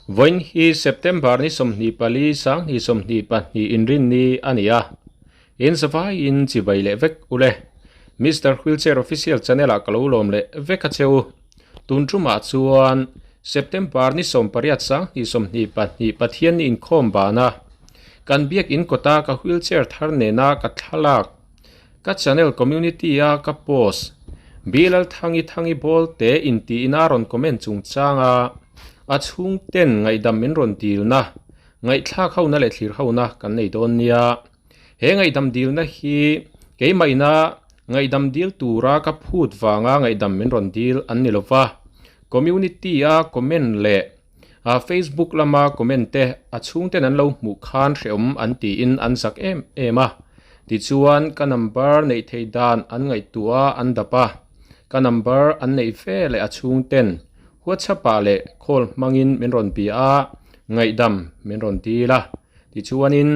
Vawiin hi September ni 24 2022 inrinni a ni a. In zavaiin chibai leh vek ule. Mister Wheelchair Official channel ah ka lo lawm leh vek a che u. Tun tumah chuan September ni 18 2022 Pathianni inkhawm bana kan biakin kawta ka wheelchair thar nena ka thlalak Ka channel community a ka post Bilal Thangi Thangi Bawl te intiin a rawn comment chungchang a, a chhungten ngaihdam min rawn dilna, ngaihthlak hona leh thlir hona kan nei dawn nia. He ngaihdam dilna hi keimah ina ngaihdam dil tura ka phut vanga ngaihdam min rawn dil an ni lova, community a comment leh a Facebook lama comment te a chhungten an lo hmuh khan hrehawm an tiin an zak em em a. Tichuan ka number neih theih dan an ngaihtuah a an dap a, ka number an neih ve leh a chhungten WhatsApp ah leh call hmangin min rawn bia a, ngaihdam min rawn dil a. Tichuanin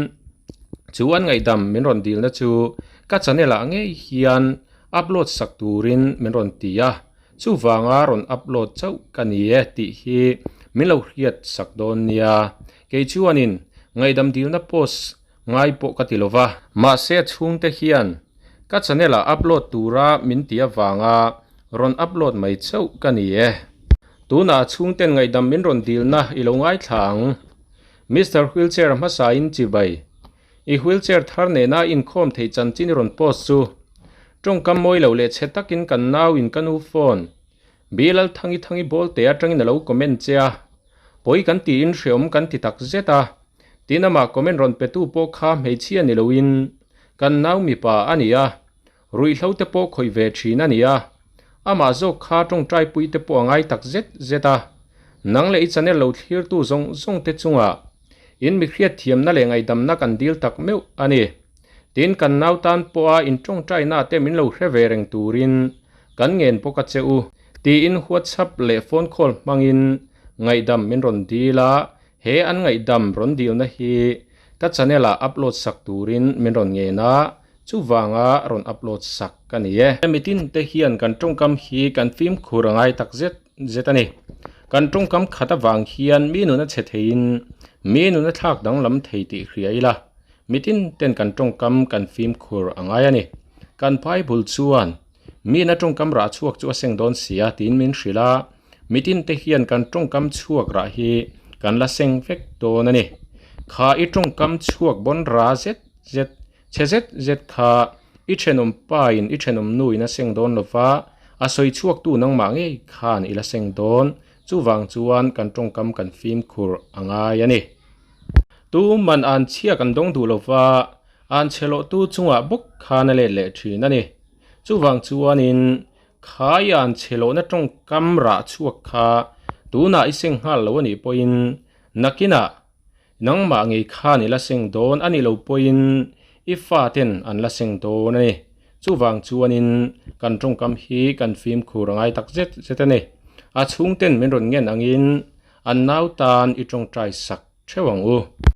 chu an ngaihdam min rawn dilna chu ka channel ah ngei hian upload sak turin min rawn ti a. Chuvanga rawn upload chauh ka ni e tih hi min lo hriat sak dawn nia. Kei chuanin ngaihdam dilna post ngai pawh ka ti lo va. Mahse a chhungte hian ka channel ah upload tura min ti avanga rawn upload mai chauh ka ni e. Tunah a chhungten ngaihdam min rawn dilna i lo ngaithla ang. Mister Wheelchair hmasain chibai. I wheelchair thar nena inkhawm theih chanchin i rawn post chu tawngkam mawi lo leh chhe takin kan nau in ka nu phone Bilal Thangi Thangi Bawlte atangin a lo comment che a, pawi kan tiin hreawm kan ti tak zet a, tin amah comment rawn petu pawh kha hmeichhia ni loin kan nau mipa a ni a, ruihhlo te pawh khawih ve thin a ni a, amah zawk kha tawngtai pui te pawh a ngai tak zet zet a, nang leh i channel lo thlirtu zawng zawng te chungah In mi hriatthiamna leh ngaihdamna kan dil tak meuh a ni. Tin, kan nau tan pawha in tawngtaina te min lo hre ve reng turin kan ngen bawk a che u. Tiin WhatsApp leh phone call hmangin ngaihdam min rawn dil a, he an ngaihdam rawn dilna hi ka channel ah upload sak turin min rawn ngen a, chuvanga rawn upload sak ka ni e. Mitin te hian kan tawngkam hi kan fimkhur a ngai tak zet. zet a ni. Kan tawngkam khat avang hian mi nuna chhe theiin mi nuna thlak danglam thei tih hria ila, mitin ten kan tawngkam kan fimkhur a ngai a ni. Kan Bible chuan, Mina tawngkam rah chhuak chu a seng dawn sia tiin min hrilh a, mitin te hian kan tawngkam chhuak rah hi kan la seng vek dawn a ni. Kha i tawngkam chhuak bawn ra zet zet Chhe zet zet kha i thenawm pa in i thenawm nu in a seng dawn lova, a sawi chhuaktu nangmah ngei khan i la seng dawn, chuvang chuan kan tawngkam kan fimkhur a ngai a ni. Tu man an chhia kan dawng duh lova, an chhe lawhtu chungah bawk khan a let leh thin a ni. Chuvang chuanin khai an chhe lawhna tawngkam rah chhuak kha tunah i seng nghal lo a nih pawhin nakinah Nangmah ngei khan i la seng dawn a nih lo pawhin i faten an la seng dawn a ni. Chuvang chuanin kan tawngkam hi kan fimkhur a ngai tak zet zet a ni. A chhungten min rawn ngen angin an nau tan i tawngtai sak theuh ang u.